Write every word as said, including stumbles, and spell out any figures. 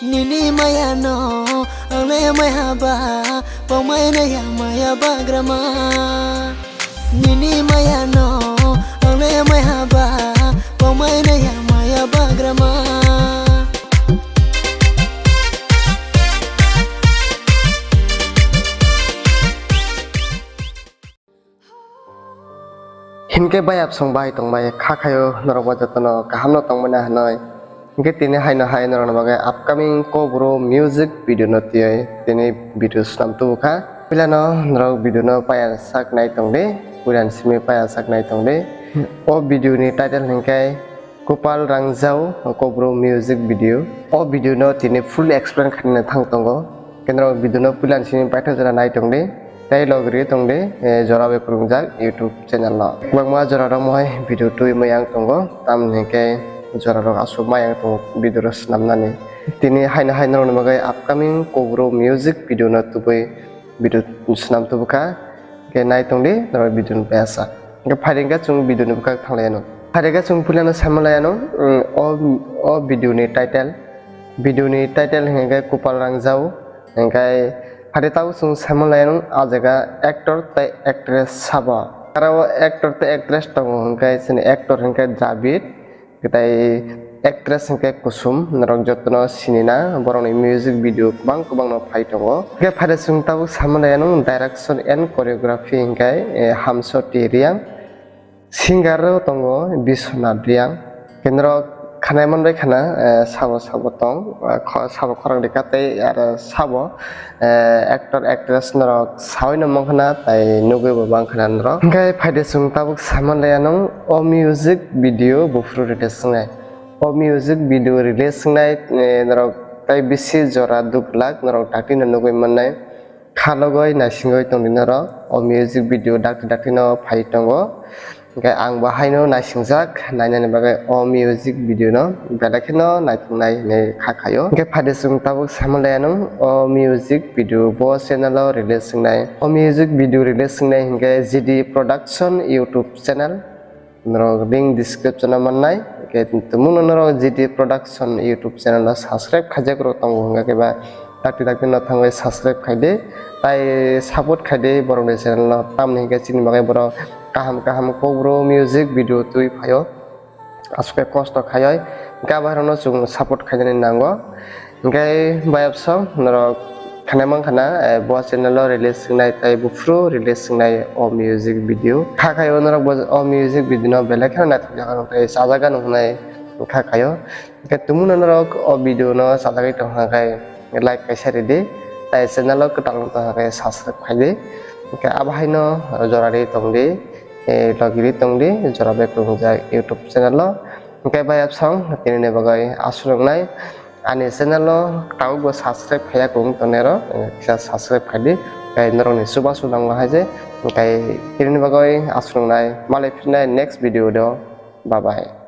Nini maya no ang le mai haba, pongmai nai ya maya bagrama. Nini maya no ang le mai haba, pongmai nai ya maya bagrama. Hinkhe bai absong bai tongbai kha khayo norok bo jotono kaham no tongmani hinwi. Hinkhe tini haino hai norokni bagwi upcoming Kokborok music video no twiwi tini video swnam tubu kha. Puilano norok video no paiya sak nai tongdi, puilani simi paiya sak nai tongdi. O video ni title hinkhe Kupal Rangjao Kokborok music video. O video no tini full explain khaina thang tongo. Kendro video no puilani simi paithak jora nai tongdi. Tei logri tongdi, eh, jora bai kwrwngjak YouTube channel no. Kwbangma jora rok mohai video twi mayang tongo. Tamni hinkhe jora rok aswk mayang tongo video rok swnamnani. Tini haino hai norokni bagwi upcoming Kokborok music video no tubui video swnam tubu kha. Khe nai tongdi norok video ni paiya sak. Khe phaidi khe chwng video ni bwkhak thanglai anw. Phaidi khe chwng puilano saimalaiyano, mm, o, o video ni title. Video ni title hinkhe Kupal Rangjao. Hinkhe phaidi tabuk chwng saimalaiyano, ah jaga actor tei actress sabo. Aro actor tei actress tongo hinkhe chini actor hinkhe Javid. Tei actress hinkhe Kusum, norok jotono sinina, borokni music video kwbang kwbangno phai tongo. Hinkhe phaidi chwng tabuk saimalaiyano direction and choreography hinkhe, eh, Hamsoti Reang. Singer rok tongo Biswanath Reang. Hinkhe norok khanai manbai khana, eh, sabo sabo tong, eh, kho-, sabo khorang rikha tei aro sabo. Eh, actor, actress norok saui no mankha na, tai nugui bo mankha na norok. Hinkhe phaidi chwng tabuk saimalaiyano o music video buphuru release wngnai. O music video release wngnai, eh, norok tai bisi jora duk glak norok dakti no nugui mannai. Khalogoi naisingoi tongdi norok o music video dakti dakti no phai tongo. Hinkhe ang bo haino naisingjak nainani bagwi o music video no belai kheno naithoknai hinwi kha khaio. Hinkhe phaidi chwng tabuk saimalaiyano o music video bo channel o release wngnai. O music video release wngnai hinkhe G D Production YouTube channel. Norok link description o mannai. Hinkhe tumungno norok G D Production YouTube channel o subscribe khaijak rok tongo hinkhe ba dakti dakti no thangwi subscribe khaidi. Tai support khaidi borokni channel no. Tamni hinkhe chini bagwi borok kaham kaham Kokborok music video twi phaio. Aswk khe kosto khaioi hinkhe abairokno chwng support khainani nango. Hinkhe bayapsong norok khanai mankha na, eh, bo channel o release wngnai tei buphuru release wngnai o music video. Kha khaio norok bo o music video no belai kheno naithok jak nung tei chajak nung hwnwi kha khaio. Hinkhe tumungno norok o video no chajagwi tongkha khe like kaisa ridi, tai channel o kwtal wng tongkha khe subscribe khaidi. Hinkhe abo haino jora ri tongdi, eh, logiri tongdi, jora bai kwrwngjak YouTube channel o. Hinkhe bayapsong tinini bagwi aswk wngnai ani channel o tabuk bo subscribe khaiya kung tongnai rok, eh, kisa subscribe khaidi. Tei norokni chubachu nangma hai je, hinkhe tinini bagwi aswk wngnai, malai phinai next video do, bye bye.